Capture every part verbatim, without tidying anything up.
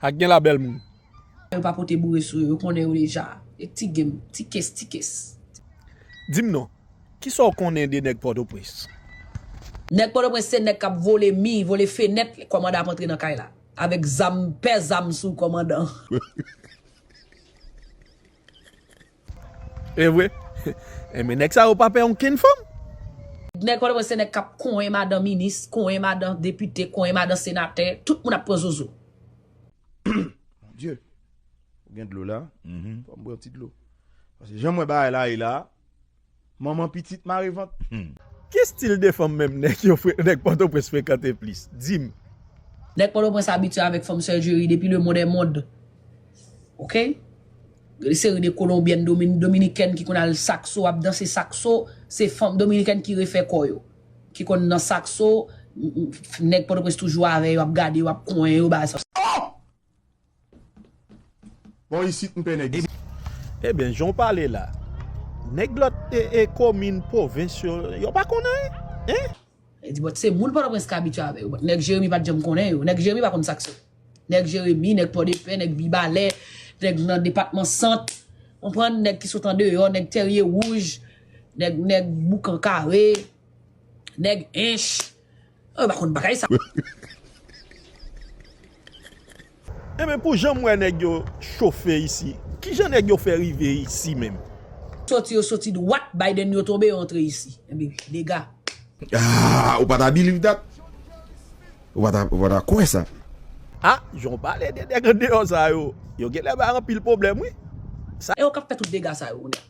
Ak gen la bèl moun. Yo pa pote boure sou yo, yo konnen yo deja. E ti game, ti kes, ti kes. Di m non, kisa w konnen de nèg Pòtoprens? Nèg Pòtoprens se nèg k ap vole mi, vole fenèt, kòmandan ap antre nan kay la. Avèk zam, pè zam sou kòmandan. E vre? Enben, nèg sa yo pa pè okenn fanm. Nèg Pòtoprens se nèg k ap konyen madan minis, konyen madan depite, konyen madan senatè, tout moun ap pran zozo. Bondye, ou gen dlo la? Fò m pran ti dlo. Paske jan m wè bagay la ye la, manman pitit mare vant. Ki stil de fanm menm nèg yo fre, nèg Pòtoprens frekante plis? Di m. Nèg Pòtoprens abitye avèk fanm surgery depi le monde est monde. Oke? Gen seri de kolonbyèn, domin, dominikèn ki konn al sakso, ap danse sakso, se fanm dominikèn ki refè kò yo. Ki konn nan sakso, nèg Pòtoprens toujou avè yo, ap gade yo, ap konyen yo, bagay sa. Bon, isit m pè nèg isit. Ebyen, jan w pale la, nèg lòt e, e komin, pwovens yo, yo pa konn anyen, en? Li di, but se moun Pòtoprens k abitye avè yo, but nèg Jeremi pa t janm konnen yo. Nèg Jeremi pa konn sa k sòt. Nèg Jeremi, nèg Pòdepè, nèg Mibalè, nèg nan depatman Sant, konprann, nèg ki sot andeyò, nèg Tèrye Wouj, nèg, nèg Boukan Kare, nèg Ench. Yo pa konn bagay sa. Enben, pou jan m wè nèg yo chofe isi, kijan nèg yo fè rive isi menm? Soti yo soti dwat, Biden yo tonbe, yo antre isi. Enben, dega. Ah, ou pa ta believe that? Ou pa ta, ou pa ta kwè sa? Ah, jan w pale de nèg andeyò sa yo, yo genlè bay anpil pwoblèm, wi. E yo k ap fè tout dega sa yo, kounye a.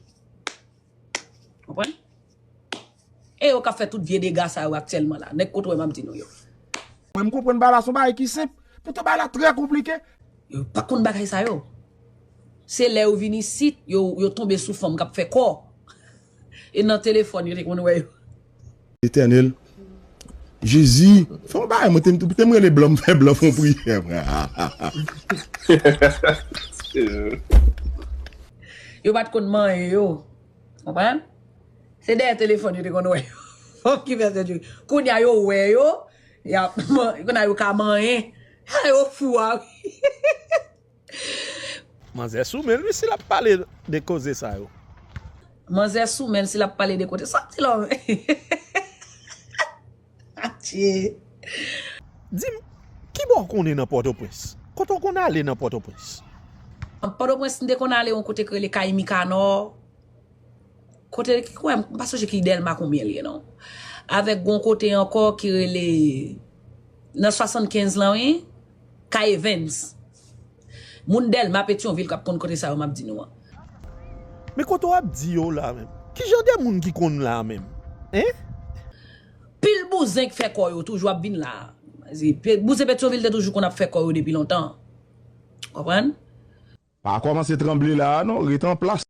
Konprann? E yo k ap fè tout vye dega sa yo aktyèlman la. Nèg kote w wè m ap di nou yo. Mwen, m konprann bagay la se yon bagay ki senp. Poutan bagay la trè konplike. Yo pa konn bagay sa yo. Se lè yo vin isit, yo, yo tonbe sou fanm k ap fè kò. E nan telefòn, yo te konn wè yo. Letènèl. Jezi, fè yon bagay, mwen te, te m rele blan, m fè blan fè yon priyè, frè. Yo pa t konn manyen yo. Konprann? Se dèyè telefòn yo te konn wè yo. Fanm ki fè sèjeri. Kounye a yo wè yo, y ap man-, kounye a yo ka manyen. Ha, yo fou a wi. Manzè sou men l wi si l ap pale de koze sa yo. Manzè sou men l si l ap pale de kote. Sa w di la w menm? Atye. Di m, kibò w konnen nan Pòtoprens? Kote w konn ale nan Pòtoprens? Pòtoprens, m te konn ale yon kote k rele Kay Mikanò. Kote ki kwè m, m pa sonje ki Dèlma konbyen l ye non. Avèk gon kote ankò ki rele nan swasannkenz lan wi, Kay Evens. Moun Dèlma, Petyonvil k ap konn kote sa yo m ap di nou an. Men kote w ap di yo la menm? Ki jan de moun ki konn la menm? Hein? Pil bouzen k fè kò yo toujou ap vin la. Bouzen Petyonvil te toujou konn ap fè kò yo depi lontan. Konprann? Pa kòmanse tranble la a non, ret an plas.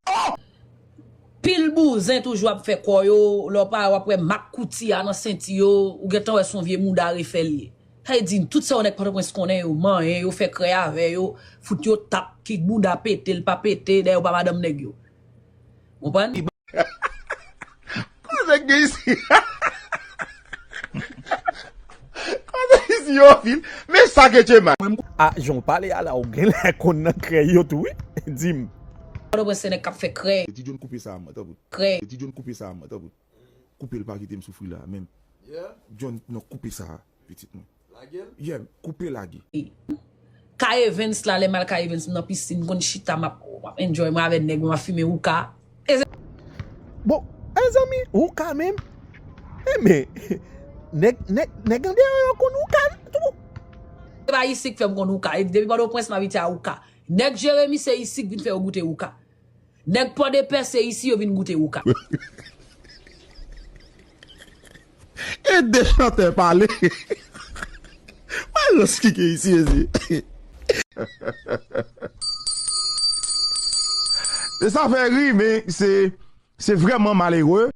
Pil bouzen toujou ap fè kò yo, lè w pa w ap wè mak kouti a nan senti yo, ou gentan wè se yon vye mouda refè l ye. Sa vle di, tout sa yo nèg Pòtoprens konnen yo, manyen, yo fè krèy avè yo, fout yo tap, ki mouda pete, l pa pete, dayè yo pa madanm nèg yo. Konprann? Koze k gen isi? Koze isi yo fil? Men sa ke tchema. A, jan w pale a la, ou genlè konn nan krèy yo tou wi. Di m. Pòtoprens se nèg k ap fè krèy. Ti John koupe sa a mwen, tanpri. Krèy. Ti John koupe sa a mwen, tanpri. Koupe l pa kite m soufri la menm. John, non, koupe sa a, pitit mwen. Yeah, koupe lage. Kay Evens la, lè m al Kay Evens, m nan pisin, m konn chita, m ap, m ap enjoy mwen avè nèg mwen, m ap fimen wouka. Bon, mezanmi, wouka menm? Enben, nèg, nèg, nèg andeyò yo konn wouka tou. Se pa isi k fè m konn wouka, depi Pòtoprens m abitye a wouka. Nèg Jeremi se isi k vin fè yo goute wouka. Nèg Pòdepè se isi yo vin goute wouka. E de chantè pale. Wè rans ki gen isi, isi. E sa fè ri, men se, se vrèman malere.